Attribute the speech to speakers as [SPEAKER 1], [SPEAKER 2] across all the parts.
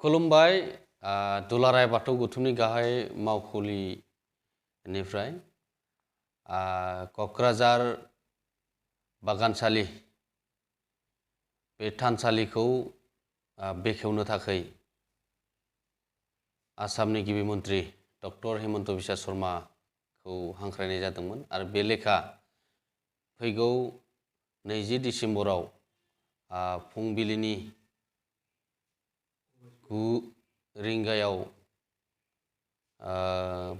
[SPEAKER 1] खुलुमबाय दुलाराय बाथौ गौथुमनि गाहाय मावखुलिनिफ्राय क'क्राझार बागानसालि बे थानसालिखौ बेखेवनो थाखाय आसामनि गिबि मन्त्रि डक्टर हेमन्त बिश्व शर्माखौ हांख्रायनाय जादोंमोन आरो बे लेखा फैगौ 20 डिसेम्बराव फुंबिलिनि 9 रिंगायाव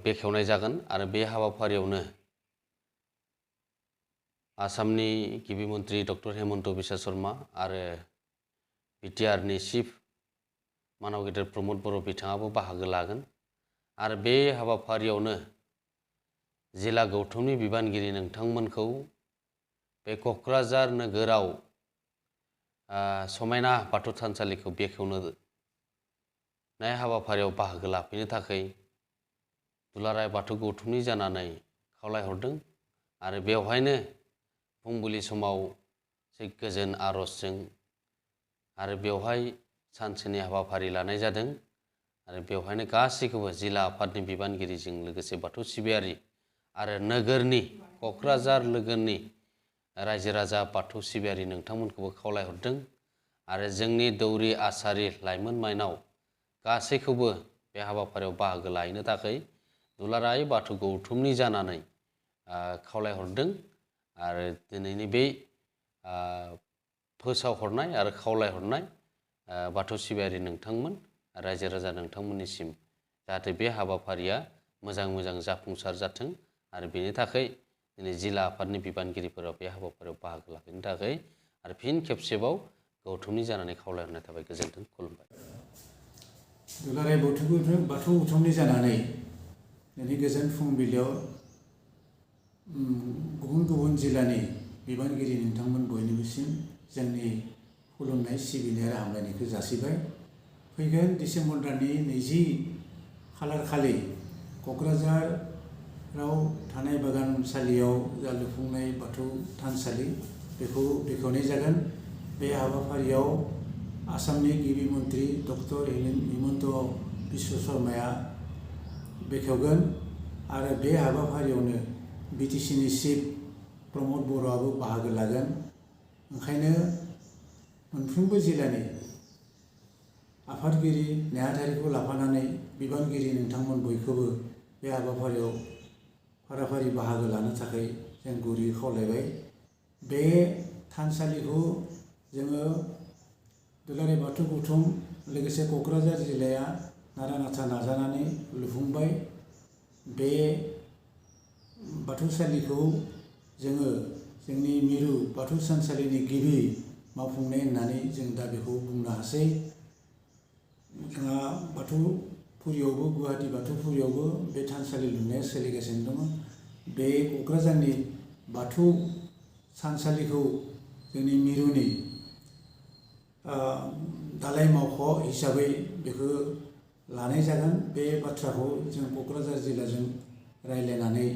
[SPEAKER 1] बेखेवनाय जागोन आरो बे हाबाफारियावनो आसामनि गिबि मन्त्रि डक्टर हेमन्त बिश्व शर्मा आरो बिटिआरनि चिफ मानव गेदेर प्रमद बर' बिथाङाबो बाहागो लागोन आरो बे हाबाफारियावनो जिल्ला गौथुमनि बिबानगिरि नोंथांमोनखौ बे क'क्राझार नोगोराव समायना बाथौ थानसालिखौ बेखेवनो हाबाफारियाव बाहागो लाफैनो थाखाय दुलाराय बाथौ गौथुमनि जानानै खावलायहरदों आरो बेवहायनो फुंबिलि समाव गोजोन आर'जजों आरो बेवहाय सानसेनि हाबाफारि लानाय जादों आरो बेवहायनो गासैखौबो जिल्ला आफादनि बिबानगिरिजों लोगोसे बाथौ सिबियारि आरो नोगोरनि क'क्राझार नोगोरनि रायजो राजा बाथौ सिबियारि नोंथांमोनखौबो खावलायहरदों आरो जोंनि दौरि आसारि लाइमोन माइनाव गासैखौबो बे हाबाफारियाव बाहागो लाहैनो थाखाय दुलाराय बाथौ गौथुमनि जानानै खावलायहरदों आरो दिनैनि बे फोसावहरनाय आरो खावलायहरनाय बाथौ सिबियारि नोंथांमोन रायजो राजा नोंथांमोननिसिम जाहाथे बे हाबाफारिया मोजां जाफुंसार जाथों आरो बेनि थाखाय दिनै जिल्ला आफादनि बिबानगिरिफोरा बे हाबाफारियाव बाहागो लाफैनो थाखाय आरो फिन खेबसेबाव गौथुमनि जानानै खावलायहरनाय थाबाय। गोजोन्थों, खुलुमबाय।
[SPEAKER 2] दुलाराय बाथौ गौथुमनि जानानै दिनै गोजोन फुंबिलियाव गुबुन जिल्लानि बिबानगिरि नोंथांमोन बयनिबोसिम जोंनि खुलुमनाय सिबिनाय आरो हामलायनायखौ जासिबाय। फैगोन डिसेम्बर दाननि 20 खालार खालि क'क्राझाराव थानाय बागानसालियाव जा लुफुंनाय बाथौ थानसालि बेखौ बेखेवनाय जागोन। बे हाबाफारियाव आसामनि गिबि मन्त्रि डक्टर हेमन्त बिश्व शर्माया बेखेवगोन आरो बे हाबाफारियावनो बिटिसिनि चिफ प्रमद बर'आबो बाहागो लागोन। ओंखायनो मोनफ्रोमबो जिल्लानि आफादगिरि नेहाथारिखौ लाफानानै बिबानगिरि नोंथांमोन बयखौबो बे हाबाफारियाव फाराफारि बाहागो लानो थाखाय जों गुरै खावलायबाय। बे थानसालिखौ जोङो दुलाराय बाथौ गौथुम लोगोसे क'क्राझार जिल्लाया नारा नाथा नाजानानै लुफुंबाय। बे बाथौसालिखौ जोङो जोंनि मिरु बाथौ थानसालिनि गिबि मावफुंनाय होननानै जों दा बेखौ बुंनो हासै। जोंहा बाथौफुरियावबो गुवाहाटी बाथौफुरियावबो बे थानसालि लुनाया सोलिगासिनो दङ। बे क'क्राझारनि बाथौ थानसालिखौ जोंनि मिरुनि दालाय मावख' हिसाबै बेखौ लानाय जागोन। बे बाथ्राखौ जों क'क्राझार जिल्लाजों रायज्लायनानै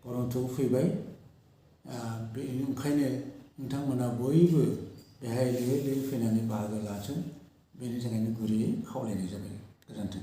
[SPEAKER 2] गरन्थ'आव फैबाय। ओंखायनो नोंथांमोना बयबो बेहाय लोगो फैनानै बाहागो लाथों, बेनि थाखायनो गुरैयै खावलायनाय जाबाय। गोजोन्थों।